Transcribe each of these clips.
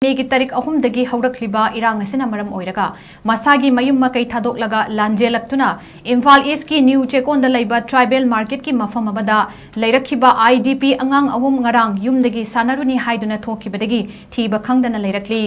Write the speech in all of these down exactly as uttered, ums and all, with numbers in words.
ꯃꯦꯒꯤ ꯇꯥꯔꯤꯛ ꯑꯍꯨꯝꯗꯒꯤ ꯍꯧꯔꯛꯂꯤꯕ ꯏꯔꯥꯡ ꯑꯁꯤꯅ ꯃꯔꯝ ꯑꯣꯏꯔꯒ ꯃꯁꯥꯒꯤ ꯃꯌꯨꯝ ꯃꯀꯩ ꯊꯥꯗꯣꯛꯂꯒ ꯂꯥꯟꯖꯦꯜꯂꯛꯇꯨꯅ ꯏꯝꯐꯥꯜ ꯏꯁꯀꯤ ꯅ꯭ꯌꯨ ꯆꯦꯀꯣꯟꯗ ꯂꯩꯕ ꯇ꯭ꯔꯥꯏꯕꯦꯜ ꯃꯥꯔꯀꯦꯠꯀꯤ ꯃꯐꯝ ꯑꯃꯗ ꯂꯩꯔꯛꯈꯤꯕ IDP ꯑꯉꯥꯡ ꯑꯍꯨꯝ ꯉꯔꯥꯡ ꯌꯨꯝꯗꯒꯤ ꯁꯥꯟꯅꯔꯨꯅꯤ ꯍꯥꯏꯗꯨꯅ ꯊꯣꯛꯈꯤꯕꯗꯒꯤ ꯊꯤꯕ ꯈꯪꯗꯅ ꯂꯩꯔꯛꯂꯤ꯫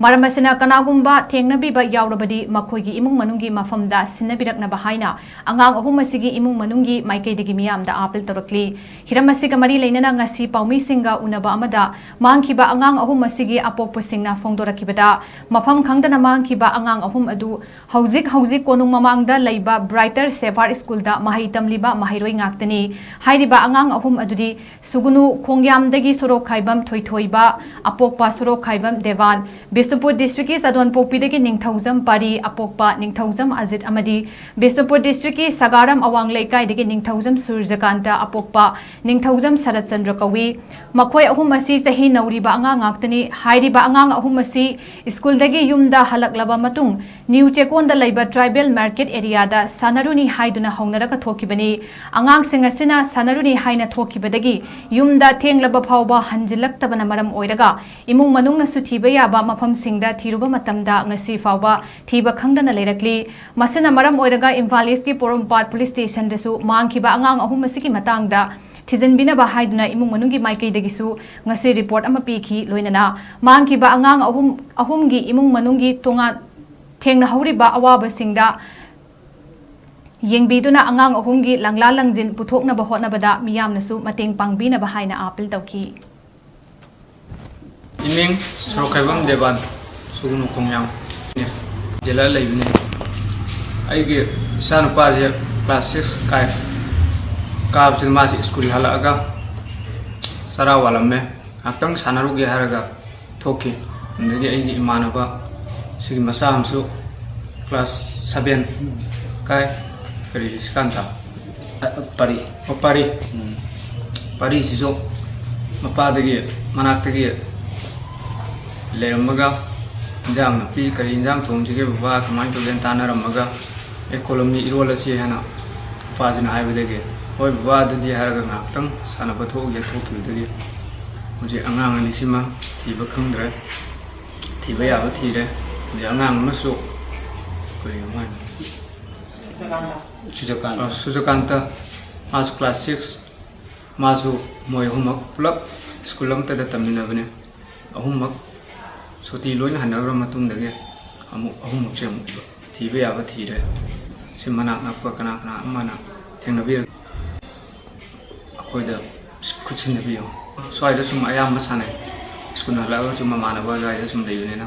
ꯃꯔꯝ ꯑꯁꯤꯅ ꯀꯅꯥꯒꯨꯝꯕ ꯊꯦꯡꯅꯕꯤꯕ ꯌꯥꯎꯔꯕꯗꯤ ꯃꯈꯣꯏꯒꯤ ꯏꯃꯨꯡ ꯃꯅꯨꯡꯒꯤ ꯃꯐꯝꯗ ꯁꯤꯟꯅꯕꯤꯔꯛꯅꯕ ꯍꯥꯏꯅ ꯑꯉꯥꯡ ꯑꯍꯨꯝ ꯑꯁꯤꯒꯤ ꯏꯃꯨꯡ ꯃꯅꯨꯡꯒꯤ ꯃꯥꯏꯀꯩꯗꯒꯤ ꯃꯤꯌꯥꯝꯗ ꯑꯥꯄꯤꯜ ꯇꯧꯔꯛꯂꯤ꯫ ꯍꯤꯔꯝ ꯑꯁꯤꯒ ꯃꯔꯤ ꯂꯩꯅꯅ ꯉꯁꯤ ꯄꯥꯎꯃꯤꯁꯤꯡꯒ ꯎꯅꯕ ꯑꯃꯗ ꯃꯥꯡꯈꯤꯕ ꯑꯉꯥꯡ ꯑꯍꯨꯝ ꯑꯁꯤꯒꯤ ꯑꯄꯣꯛꯄꯁꯤꯡꯅ ꯐꯣꯡꯗꯣꯔꯛꯈꯤꯕꯗ, ꯃꯐꯝ ꯈꯪꯗꯅ ꯃꯥꯡꯈꯤꯕ ꯑꯉꯥꯡ ꯑꯍꯨꯝ ꯑꯗꯨ ꯍꯧꯖꯤꯛ ꯍꯧꯖꯤꯛ ꯀꯣꯅꯨꯡ ꯃꯃꯥꯡꯗ ꯂꯩꯕ ꯕ꯭ꯔꯥꯏꯇꯔ ꯁꯦꯚꯥꯔ ꯁ꯭ꯀꯨꯜꯗ ꯃꯍꯩ ꯇꯝꯂꯤꯕ ꯃꯍꯩꯔꯣꯏ ꯉꯥꯛꯇꯅꯤ꯫ ꯍꯥꯏꯔꯤꯕ ꯑꯉꯥꯡ ꯑꯍꯨꯝ ꯑꯗꯨꯗꯤ ꯁꯨꯒꯨꯅꯨ ꯈꯣꯡꯌꯥꯝꯗꯒꯤ ꯁꯣꯔꯣꯛꯈꯥꯏꯕꯝ ꯊꯣꯏꯊꯣꯏꯕ, ꯑꯄꯣꯛꯄ ꯁꯣꯔꯣꯛꯈꯥꯏꯕꯝ ꯗꯦꯕꯥꯟ, ꯕꯤꯁꯅꯨꯄꯨꯔ ꯗꯤꯁꯇ꯭ꯔꯤꯛꯀꯤ ꯆꯥꯗꯣꯟꯄꯣꯛꯄꯤꯗꯒꯤ ꯅꯤꯡꯊꯧꯖꯝ ꯄꯥꯔꯤ, ꯑꯄꯣꯛꯄ ꯅꯤꯡꯊꯧꯖꯝ ꯑꯖꯤꯠ ꯑꯃꯗꯤ ꯕꯤꯁꯅꯨꯄꯨꯔ ꯗꯤꯁꯇ꯭ꯔꯤꯛꯀꯤ ꯁꯒꯥꯔꯝ ꯑꯋꯥꯡ ꯂꯩꯀꯥꯏꯗꯒꯤ ꯅꯤꯡꯊꯧꯖꯝ ꯁꯨꯔꯖꯀꯥꯟꯇ, ꯑꯄꯣꯛꯄ ꯅꯤꯡꯊꯧꯖꯝ ꯁꯔꯠꯆꯟꯗ꯭ꯔ ꯀꯧꯏ꯫ ꯃꯈꯣꯏ ꯑꯍꯨꯝ ꯑꯁꯤ ꯆꯍꯤ ꯅꯧꯔꯤꯕ ꯑꯉꯥꯡ ꯉꯥꯛꯇꯅꯤ꯫ ꯍꯥꯏꯔꯤꯕ ꯑꯉꯥꯡ ꯑꯍꯨꯝ ꯑꯁꯤ ꯁ꯭ꯀꯨꯜꯗꯒꯤ ꯌꯨꯝꯗ ꯍꯜꯂꯛꯂꯕ ꯃꯇꯨꯡ ꯅ꯭ꯌꯨ ꯆꯦꯀꯣꯟꯗ ꯂꯩꯕ ꯇ꯭ꯔꯥꯏꯕꯦꯜ ꯃꯥꯔꯀꯦꯠ ꯑꯦꯔꯤꯌꯥꯗ ꯁꯥꯟꯅꯔꯨꯅꯤ ꯍꯥꯏꯗꯨꯅ ꯍꯧꯅꯔꯒ ꯊꯣꯛꯈꯤꯕꯅꯤ꯫ ꯑꯉꯥꯡꯁꯤꯡ ꯑꯁꯤꯅ ꯁꯥꯟꯅꯔꯨꯅꯤ ꯍꯥꯏꯅ ꯊꯣꯛꯈꯤꯕꯗꯒꯤ ꯌꯨꯝꯗ ꯊꯦꯡꯂꯕ ꯐꯥꯎꯕ ꯍꯟꯖꯤꯜꯂꯛꯇꯕꯅ ꯃꯔꯝ ꯑꯣꯏꯔꯒ ꯏꯃꯨꯡ ꯃꯅꯨꯡꯅꯁꯨ ꯊꯤꯕ ꯌꯥꯕ ꯃꯐꯝꯁꯤꯡꯗ ꯊꯤꯔꯨꯕ ꯃꯇꯝꯗ ꯉꯁꯤ ꯐꯥꯎꯕ ꯊꯤꯕ ꯈꯪꯗꯅ ꯂꯩꯔꯛꯂꯤ꯫ ꯃꯁꯤꯅ ꯃꯔꯝ ꯑꯣꯏꯔꯒ ꯏꯝꯐꯥꯜ ꯏꯁꯀꯤ ꯄꯣꯔꯣꯝꯄꯥꯠ ꯄꯨꯂꯤꯁ ꯁ꯭ꯇꯦꯁꯟꯗꯁꯨ ꯃꯥꯡꯈꯤꯕ ꯑꯉꯥꯡ ꯑꯍꯨꯝ ꯑꯁꯤꯒꯤ ꯃꯇꯥꯡꯗ ꯊꯤꯖꯤꯟꯕꯤꯅꯕ ꯍꯥꯏꯗꯨꯅ ꯏꯃꯨꯡ ꯃꯅꯨꯡꯒꯤ ꯃꯥꯏꯀꯩꯗꯒꯤꯁꯨ ꯉꯁꯤ ꯔꯤꯄꯣꯔꯠ ꯑꯃ ꯄꯤꯈꯤ꯫ ꯂꯣꯏꯅꯅ ꯃꯥꯡꯈꯤꯕ ꯑꯉꯥꯡ ꯑꯍꯨꯝ, ꯑꯍꯨꯝꯒꯤ ꯏꯃꯨꯡ ꯃꯅꯨꯡꯒꯤ ꯇꯣꯉꯥꯟ ꯊꯦꯡꯅꯍꯧꯔꯤꯕ ꯑꯋꯥꯕꯁꯤꯡꯗ ꯌꯦꯡꯕꯤꯗꯨꯅ ꯑꯉꯥꯡ ꯑꯍꯨꯝꯒꯤ ꯂꯪꯂꯥ ꯂꯪꯖꯤꯟ ꯄꯨꯊꯣꯛꯅꯕ ꯍꯣꯠꯅꯕꯗ ꯃꯤꯌꯥꯝꯅꯁꯨ ꯃꯇꯦꯡ ꯄꯥꯡꯕꯤꯅꯕ ꯍꯥꯏꯅ ꯑꯥꯄꯤꯜ ꯇꯧꯈꯤ꯫ ꯏꯃꯤꯡ ꯁꯣꯔꯣꯛꯈꯥꯏꯕꯝ ꯗꯦꯕꯥꯟ, ꯁꯨꯒꯨꯅꯨ ꯈꯣꯡꯌꯥꯝ, ꯖꯦꯂꯔ ꯂꯩꯕꯅꯤ꯫ ꯑꯩꯒꯤ ꯏꯆꯥꯅꯨꯄꯥꯁꯦ ꯀ꯭ꯂꯥꯁ ꯁꯤꯛꯁ ꯀꯥꯏ꯫ ꯀꯥꯕꯁꯤꯗ ꯃꯥꯁꯤ ꯁ꯭ꯀꯨꯜ ꯍꯜꯂꯛꯑꯒ ꯆꯔꯥ ꯋꯥꯠꯂꯝꯃꯦ, ꯉꯥꯏꯍꯥꯛꯇꯪ ꯁꯥꯟꯅꯔꯨꯒꯦ ꯍꯥꯏꯔꯒ ꯊꯣꯛꯈꯤ꯫ ꯑꯗꯒꯤ ꯑꯩꯒꯤ ꯏꯃꯥꯟꯅꯕ ꯁꯤꯒꯤ ꯃꯆꯥ ꯑꯃꯁꯨ ꯀ꯭ꯂꯥꯁ ꯁꯚꯦꯟ ꯀꯥꯏ, ꯀꯔꯤ ꯁꯤꯀꯥꯟꯇ? ꯑ, ꯄꯥꯔꯤ꯫ ꯑꯣ, ꯄꯥꯔꯤ꯫ ꯎꯝ꯫ ꯄꯥꯔꯤꯁꯤꯁꯨ ꯃꯄꯥꯗꯒꯤ, ꯃꯅꯥꯛꯇꯒꯤ ꯂꯩꯔꯝꯃꯒ, "ꯏꯟꯖꯥꯡ ꯅꯥꯄꯤ ꯀꯔꯤ ꯏꯟꯖꯥꯡ ꯊꯣꯡꯁꯤꯒꯦ ꯕꯕꯥ, ꯀꯃꯥꯏꯅ ꯇꯧꯒꯦꯅ?" ꯇꯥꯟꯅꯔꯝꯃꯒ, "ꯑꯦ, ꯀꯣꯂꯝꯅꯤ ꯏꯔꯣꯜꯂꯁꯤ" ꯍꯥꯏꯅ ꯃꯄꯥꯁꯤꯅ ꯍꯥꯏꯕꯗꯒꯤ, "ꯍꯣꯏ ꯕꯕꯥ, ꯑꯗꯨꯗꯤ" ꯍꯥꯏꯔꯒ ꯉꯥꯏꯍꯥꯛꯇꯪ ꯁꯥꯟꯅꯕ ꯊꯣꯛꯎꯒꯦ꯫ ꯊꯣꯛꯈꯤꯕꯗꯒꯤ ꯍꯧꯖꯤꯛ ꯑꯉꯥꯡ ꯑꯅꯤꯁꯤꯃ ꯊꯤꯕ ꯈꯪꯗ꯭ꯔꯦ꯫ ꯊꯤꯕ ꯌꯥꯕ ꯊꯤꯔꯦ꯫ ꯑꯗꯩ ꯑꯉꯥꯡ ꯑꯃꯁꯨ, ꯀꯔꯤ ꯑꯉꯥꯡ? ꯁꯨꯖꯀꯥꯟꯇ꯫ ꯑ, ꯁꯨꯖꯀꯥꯟꯇ, ꯃꯥꯁꯨ class six, ꯃꯥꯁꯨ, ꯃꯣꯏ ꯑꯍꯨꯝꯃꯛ ꯄꯨꯂꯞ ꯁ꯭ꯀꯨꯜ ꯑꯃꯠꯇꯗ ꯇꯝꯃꯤꯟꯅꯕꯅꯦ꯫ ꯑꯍꯨꯝꯃꯛ ꯁꯨꯇꯤ ꯂꯣꯏꯅ ꯍꯟꯅꯈ꯭ꯔ ꯃꯇꯨꯡꯗꯒꯤ ꯑꯃꯨꯛ ꯑꯍꯨꯝꯃꯛꯁꯦ ꯑꯃꯨꯛ ꯊꯤꯕ ꯌꯥꯕ ꯊꯤꯔꯦ꯫ ꯁꯤ ꯃꯅꯥꯛ ꯅꯛꯄ ꯀꯅꯥ ꯀꯅꯥ ꯑꯃꯅ ꯊꯦꯡꯅꯕꯤꯔ ꯑꯩꯈꯣꯏꯗ ꯈꯨꯠꯁꯤꯟꯅꯕꯤꯌꯨ꯫ ꯁ꯭ꯋꯥꯏꯗ ꯁꯨꯝ ꯑꯌꯥꯝꯕ ꯁꯥꯟꯅꯩ꯫ ꯁ꯭ꯀꯨꯜ ꯍꯜꯂꯛꯑꯒꯁꯨ ꯃꯃꯥꯟꯅꯕ ꯑꯗꯨꯋꯥꯏꯗ ꯁꯨꯝ ꯂꯩꯕꯅꯤꯅ꯫